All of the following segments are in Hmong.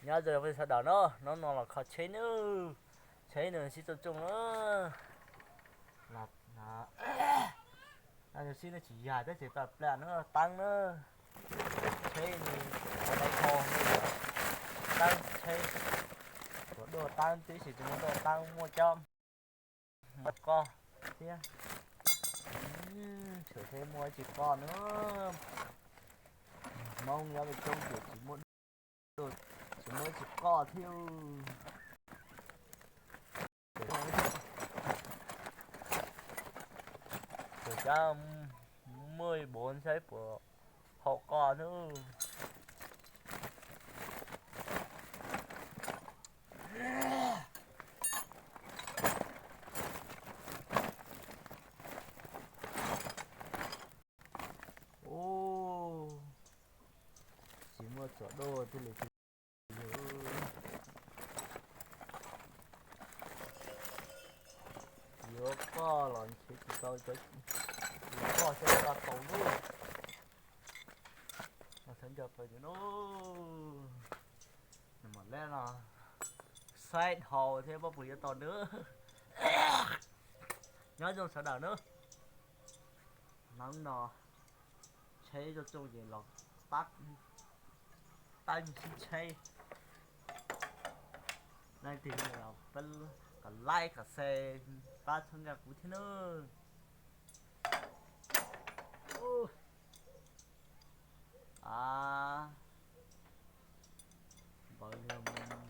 Nyob zoo peb sawv daws na, hnub no los kho tsheb nawb. Tsheb nws sib tsooj tsooj na. Los, no sib no tsis yog tab sis plam plam no teeb na. Tsheb no, teeb tsheb, tsuas dua teeb tib si, tsis muaj dua teeb, muaj cov muaj qoj thiab. Tsheb muaj tsis qoj na. Hmoob nyob peb coob ces tsis muaj, tsis muaj tsis qoj thiab. Tsuas cab muaj npaum saib puas haum qoj nawb. Ub, tsis muaj txuas dua thiaj li tsis yuav, yuav qoj los nrhiav tsis tau cov yuav qoj xyov qoj tau lub. Txhob nco pawg no, nws mam leb no saib dhau thiab pab puas yuav tau nawb. Nyob zoo sawv daws nawb. Hnub no tsheb tsooj tsooj ces los pab, pab sib tsheb. Leej twg los pab kom like kom share, pab txhawb nqa kuv thiab nawb. A, npawg Liag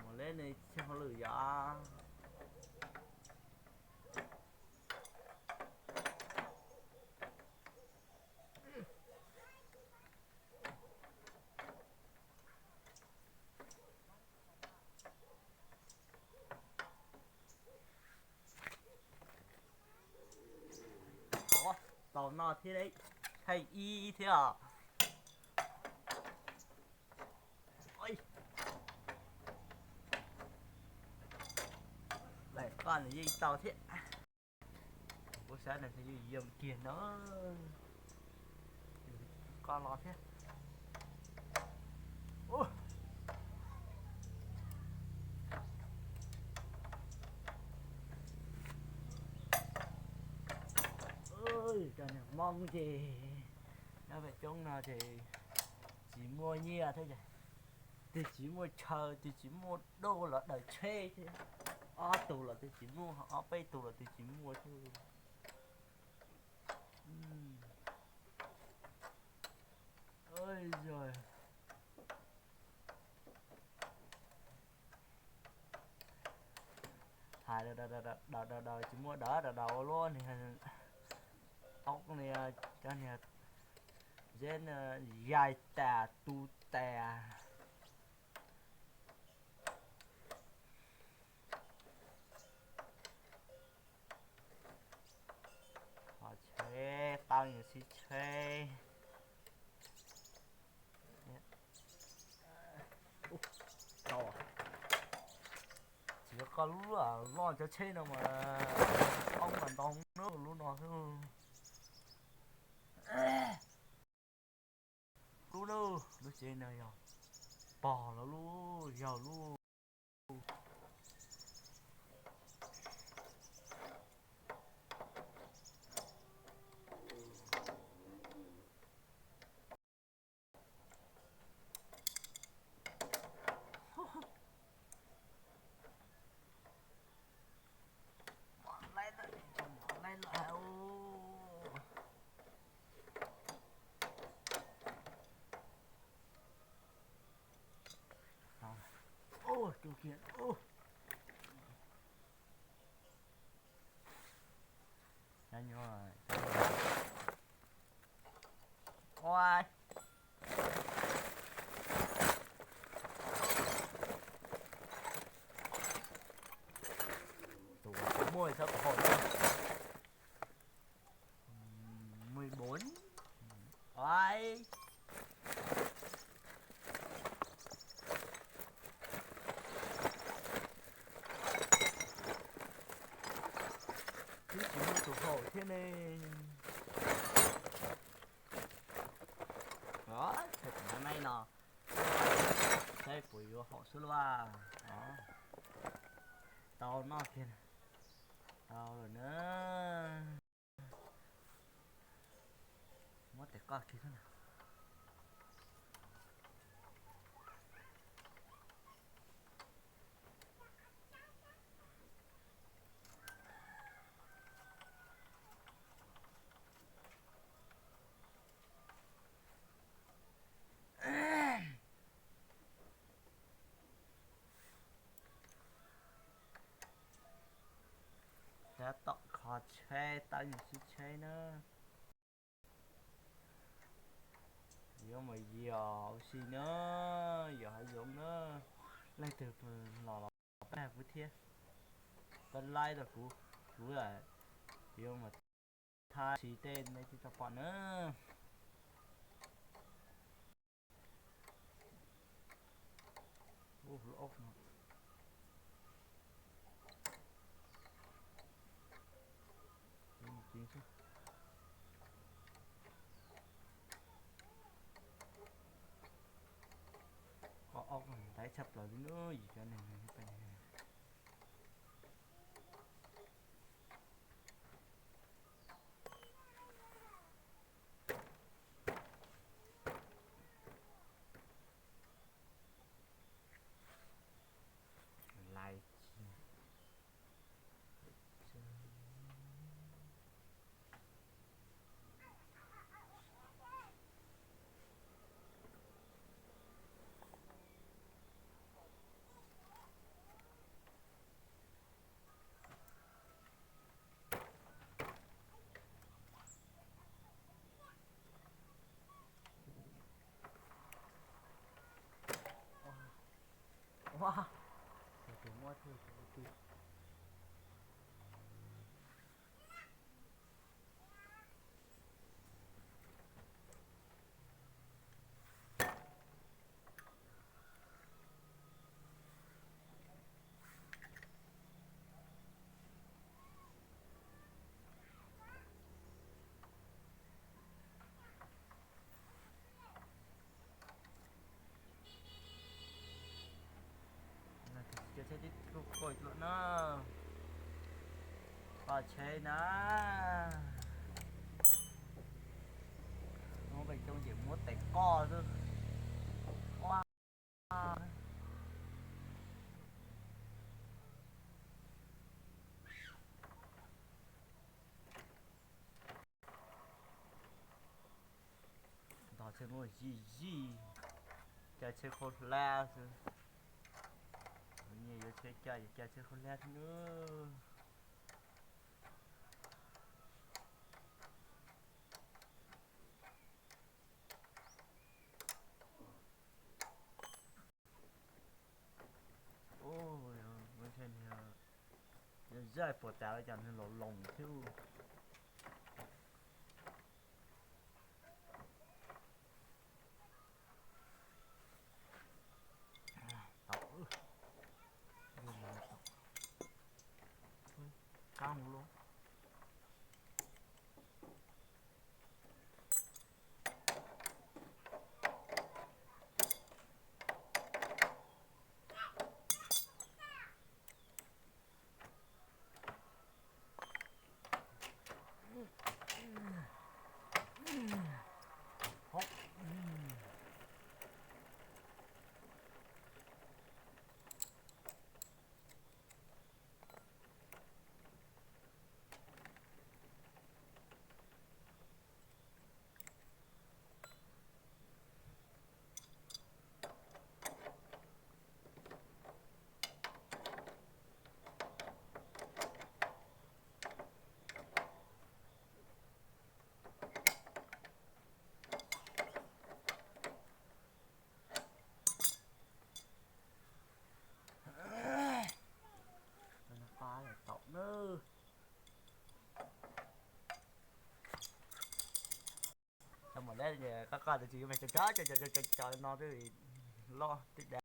Mus Leb ne, tsis hauj lwm yom. Ov, tau no thiab, thaij ib thiab os. Daim qoj nws yeej tau thiab. Kuv xav tias nws yuav yog kiag no, qoj los thiab. Cov niag Hmoob ces nyob pem coob no ces tsis muaj nyiaj thiab ces, twb tsis muaj chaw, twb tsis muaj dua los daws tsheb thiab. Ob tug los twb tsis muaj, ob peb tug los twb tsis muaj thiab. Yog hais daws daws tsis muaj, daws daws ua lub niag, ob niag, cov niag zeb yais tas tu tas. Qhov tsheb, tau yus sib tsheb. Tsis yog koj lub, loj cov tsheb no mas, qoob mas ntau lub no xwb. Lub no, lub tsev no yog pog los lub, yog lub. Tus muaj xyov tus hau, mười bốn. Oi. Twb tsis muaj tus hau thiab ne. Saib kuv hnub no, saib puas Yuav haum xwb lauj. Tau noj kiag, tau lawm na. Muab tes qoj kiag xwb na. Tab tom kho tsheb, tab yeej sib tsheb na. Yuav mus yos ua si na, yos hav zoov na. Leej twg los los pab kuv thiab, pab like rau kuv, kuv yuav mus tha si tej nej thiaj tau pom na. Qoj ob ntaiv tshaj plaws li na, yim cov neeg. Lais tsis Ua, tus muab thiaj tus ua twg. Cov tsheb tib tug pom lawm na. Pom tsheb na. Muab pem coob ces muab tes qoj xwb. Ua. Ntog tsheb muaj zij zij, caij tsheb khaub hlab xwb. Nyias yuav tsheb caij ces caij tsheb khaub hlab xwb nawb. Ub, lub ntsej muag zaj puas tas li cas nws los loos thiab. Tau, qab mus lauj. Qab tau na. Tau mam li qab qab tus tsis yuav me cov cov cov cov cov no twb loj tib dav.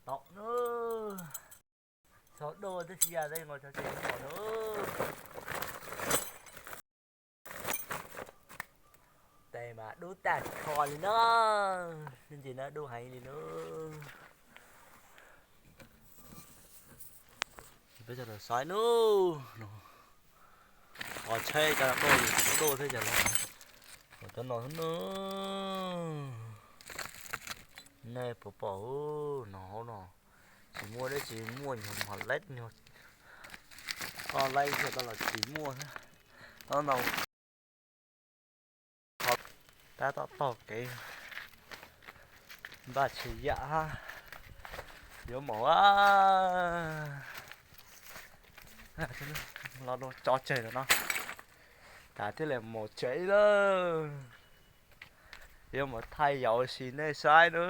Tau na. Txhob dua tib si, tej nqos cov tsev no na. Tes mas dub tag nrho li na. Ntsis no dub heev li na. Peb cov saib nub no, qhov tsheb cov dua, dua thiab cov no, cov no xwb na. Nej puas pom no hauv no? Tsis muaj dab tsi, muaj nyuag mos leb, nyuag koj laib thiaj tau los tsis muaj thiab. Tau no tab tom tog kev npaj tshwm yam hab yuav mus a. Los dua tso tseg no, tas thiaj li mus tsev lawm. Yuav mus thaij yauv sim nej saib na.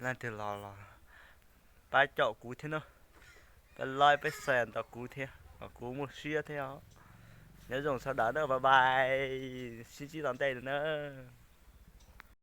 Leej twg los los pab caum kuv thiab na, pab like pab share ntawm kuv thiab kom kuv muaj siab thiab os. Nyob zoo sawv daws na, bye bye, sib ntsib tom ntej na.